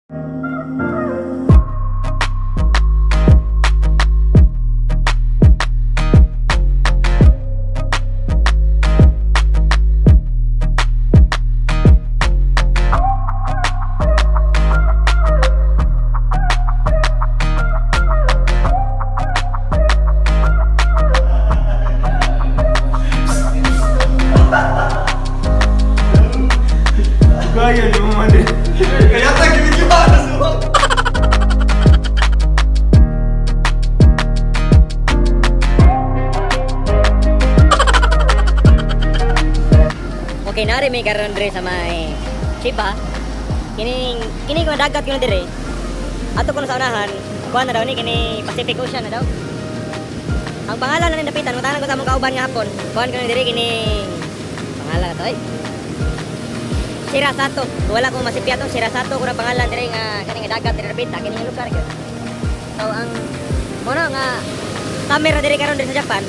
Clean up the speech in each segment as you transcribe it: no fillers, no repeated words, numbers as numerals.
Kaya ni mo man. Kaya ta gibigyan sa Okay, nari may karon dre sa may Chiba. Kining kini ko dagat kuno dire. Ato kuno sa unahan, kuan na daw ni kini Pacific Ocean na daw. Ang pangalan na dapitan, mutanan ko sa among kauban nga hapon. Kuan kuno dire kini pangalan to ay. Shirasato. Wala ko masipya to, Shirasato ko na pangalan dire nga kani nga dagat dire dapita kini nga lugar gyud. So ang mono nga summer na dire karon dire sa Japan.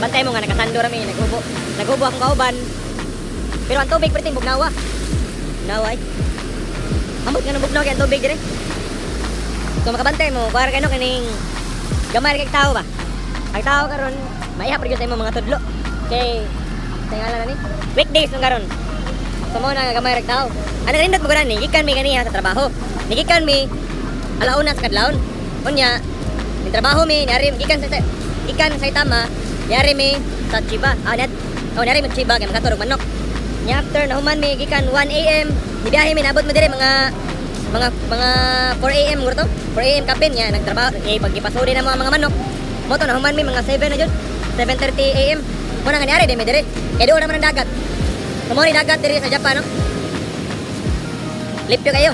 Bantay mo nga nakasando ra mi, naghubo. Naghubo akong kauban. Pero ang tubig perting bugnawa. Bugnawa ay. Ambot nga nang bugnaw kay ang tubig dire. So makabantay mo, para kay no kining gamay kay tao ba. Ang tao karon maiha gyud sa imong mga tudlo. Kay tingala na ni. Weekdays nung karon. So mo na nga gamay rag tao. Ano nindot mo gani? Gikan mi ganiha sa trabaho. Nigikan mi alauna sa kadlawon. Unya, ni trabaho mi niari gikan sa gikan sa Saitama, niari mi sa Chiba. Ah, net. Oh, niari mi Chiba kay makaturog manok. Nya after nahuman mi gikan 1 AM, nibiyahe mi nabot mo dire mga 4 AM guro to. 4 AM kapin nya nagtrabaho eh pagipasuri na mo ang mga manok. Mo to nahuman mi mga 7 na jud. 7:30 AM. Mo na nga niari di mi dire. Kay doon naman ang dagat. Mo ni dagat dire sa Japan no. Lipyo kayo.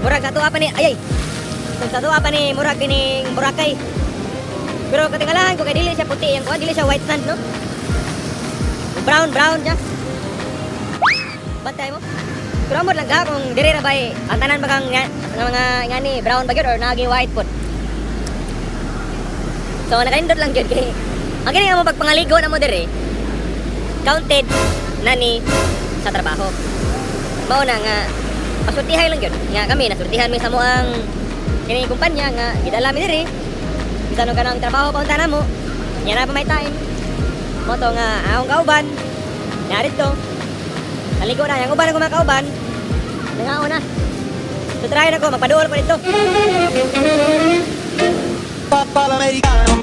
Murag sa tuwa pa ni ay ay. Sa tuwa pa ni murag kining Boracay. Pero katingalahan ko kay dili siya puti ang kuan, dili siya white sand no. Brown brown siya. Bantay mo. Pero amot lang ka kung dire ra bay ang tanan ba kang nga mga ngani brown ba gyud or nagi white pod. So nakanindot lang gyud kay ang kini nga mo pagpangaligo na mo dire counted na ni sa trabaho. Mao na nga pasurtihay lang gyud nga kami nasurtihan mi sa moang kini kumpanya nga gidala mi dire. Bisan og kanang trabaho pa unta namo. Nya na pa may time. Mo to nga akong kauban narito. Naligo na yang uban ako mga kauban. Nangaon na. So try na ko magpaduol ko dito. Papa l'americano.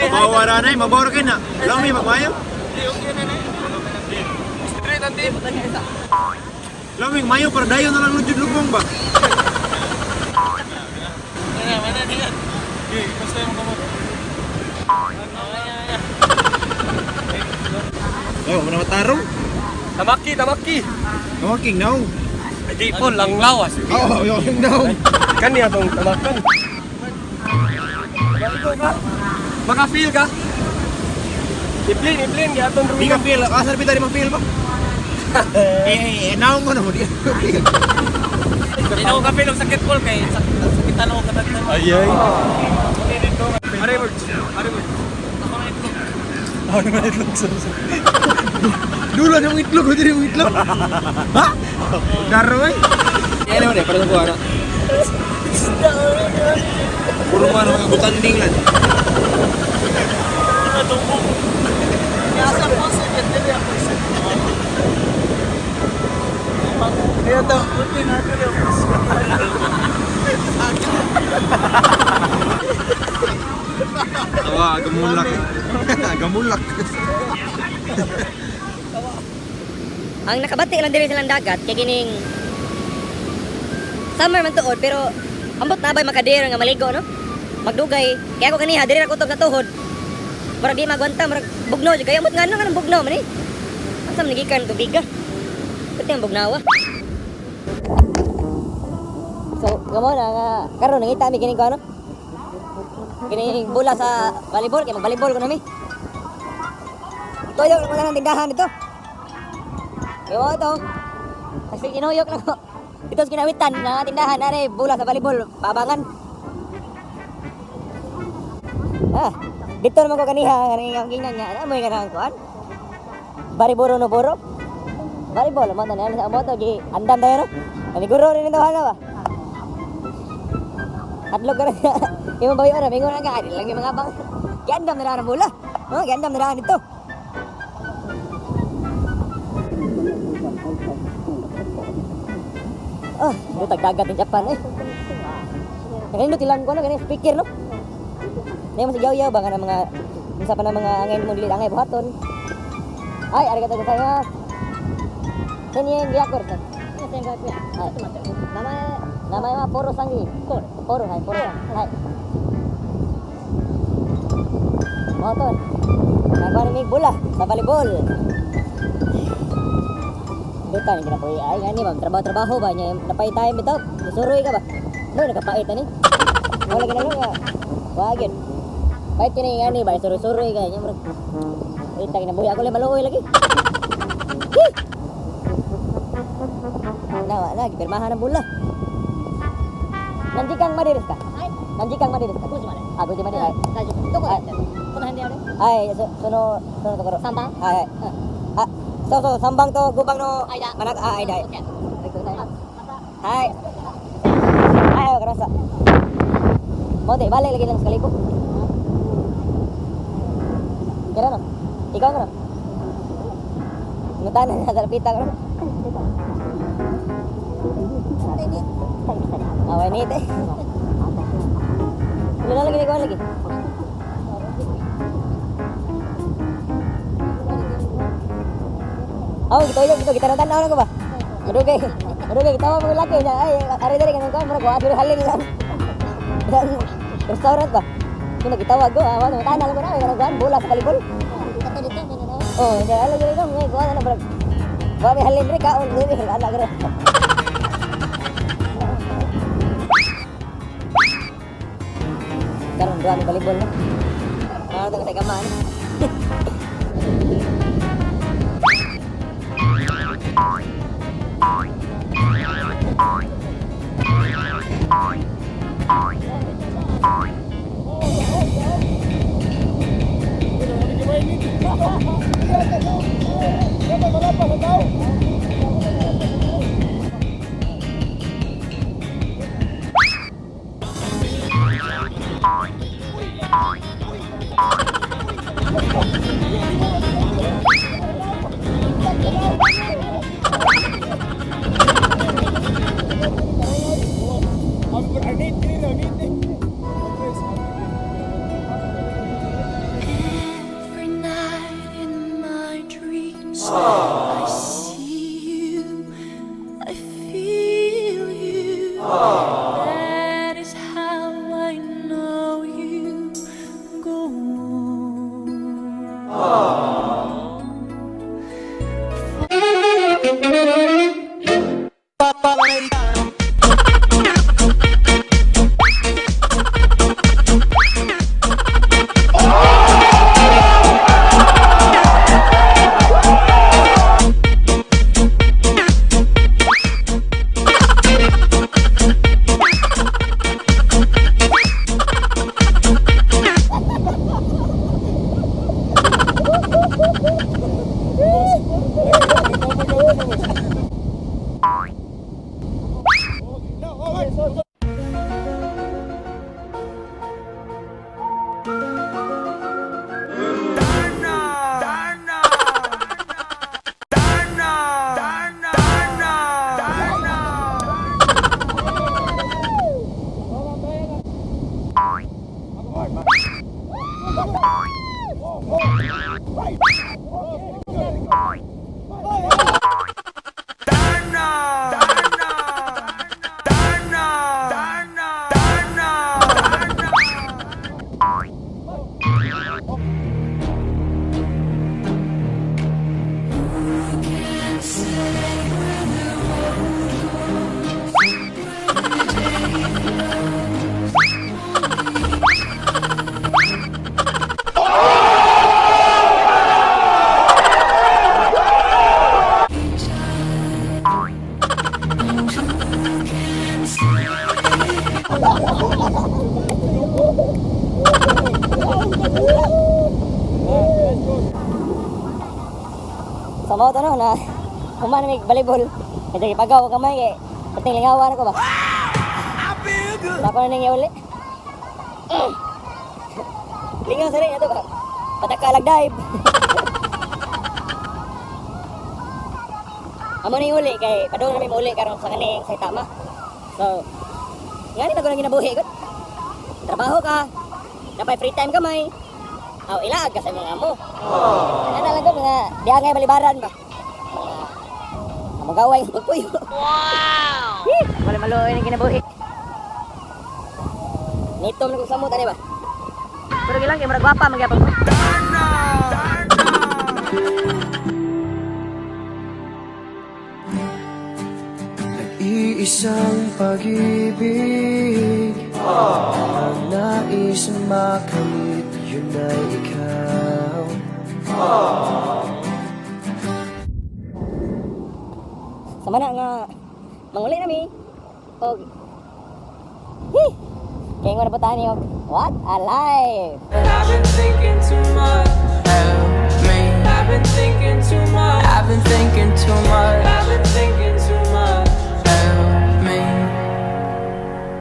Mabawara na eh, mabawara kayo na. Alam mo, magmayo? Alam mo, mayo para dayo na lang lujud lubong ba? Oh, mana matarong? Tamaki, tamaki. Tamaki, no. Di po, langlawas. Oo, oh, yung no. Kanya tong tamakan. Maka-feel ka? I-plane, i-plane. Kaya itong Di ka feel. Kasar pita di ma-feel ba? Eh, naong ko na mo. Di ka feel. Di na ako ka-feel. Ang sakit po. Kaya sakitan ako katagtan. Ay, ay. Are words. Are words. Ako na itlog. Ako naman itlog. Dulo ng itlog. Hindi yung itlog. Ha? Daro eh. Yan naman eh. Para sa buwan na. Puro man mga butanding lang. Kaya to. Tawa, gamulak. Gamulak. Ang nakabati lang diri silang dagat kay kining summer man tuod pero ambot na bay makadire nga maligo no. Magdugay kay ako kaniha diri ra kutob sa tuhod. Murag di magwanta, murag bugnaw jud kayo. Ambot nga ano nga bugnaw man eh. Asa man gikan tubiga. Pati ang bugnawa. So, Ngamo na nga karon nangita mi kining kuno. Kining bola sa volleyball kay mag-volleyball ko nami. Tuyok lang wala ng tindahan dito. Yo ito. Kasi inuyok lang ko. Dito sa kinawitan na tindahan are bola sa volleyball pabangan. Ah, dito naman ko kaniha kaning ang ginan niya. Ano mo yung kanang kuan? Bariboro no boro. Volleyball mo na sa moto gi andam tayo no. Kaniguro rin ito hala ba. Hadlok ka na. Yung bayo ra mingon na ka, di lang yung mga bang. Giandam na ang bola. Oh, giandam na dito. Ah, oh, tagdagat ng Japan eh. Kanindot ilang ko na kaning speaker no. Nay mo sigaw-yaw ba nga ng mga unsa pa na mga angay mo dili angay buhaton. Ay, arigatou gozaimasu. 1000 円200です。 1500円。ちょっと待って。名前名前はポロさんでいい。ポロ。ポロ、はい、ポロさん。はい。Mo to. Nagawa ni Mig bola sa volleyball. Duta ni kinabuhi ay ani ba trabaho-trabaho ba niya napay time bitaw. Musuroy ka ba? Mo nakapait ani. Wala ginano nga. Wag yun. Pait kini ani ba suroy-suroy ka niya murag. Ita kinabuhi ako lang maluoy lagi. Hih! Na, na, gipirmahan ang bola. 何時間までですか？はい。何時間までですか？ 5時まで。あ、5時まで。はい。大丈夫。どこでやってるの？この辺でやる？はい、そのところ。 3番。はいはい。あ、そうそう、3番と5番の間。真ん中、あ、間。オッケー。はい。はい、わかりました。Mo te, balik lagi lang sekali ko. Kira no? Ikaw no? Ngutan na sa pita ko. Ah, ini teh. Wala lagi, ikaw lagi. Oh, gitu aja gitu kita nonton tanaw ko ba? Madugay. Madugay kita mo laki niya. Ay, ari diri kanang kuan murag wa diri halin lang. Dan restaurant ba? Kung nagitawag ko, ah, wala tanaw ko na kanang kuan bola sa volleyball. Oh, niya ala diri nang kuan ana murag. Wa may halin diri kaon diri ana garo. Karon duha ni volleyball no. Ah, sa kama ni. Every night in my dreams, I see you, I feel you. That is how I know you go on. Sa mga to no, na human mig volleyball. Medyo gipagaw ko kamay kay pating lingawan ako ba. Sa ako na ning uli. Lingaw sa rin ato ba. Patakalag dive. Amo ning uli kay padung na mi uli karon sa kaning Saitama. So, ngani na ko nang ginabuhi gud. Trabaho ka, napay free time ka may. Aw, ilaag ka sa imong amo. Ano lang ko mga diha ngay balibaran ba. Mga magaway nga pagpuyo. Wow! Wala maluoy ning kinabuhi. Nitom na kong samot ani ba. Pero gilang kay murag gwapa man gyapon ko. Nag-iisang pag-ibig ang nais makamit, yun ay ikaw. Sama na nga manguli na mi. Og Hi! Kaya nga na po tayo og what a life! I've been thinking too much. Help me. I've been thinking too much. I've been thinking too much. I've been thinking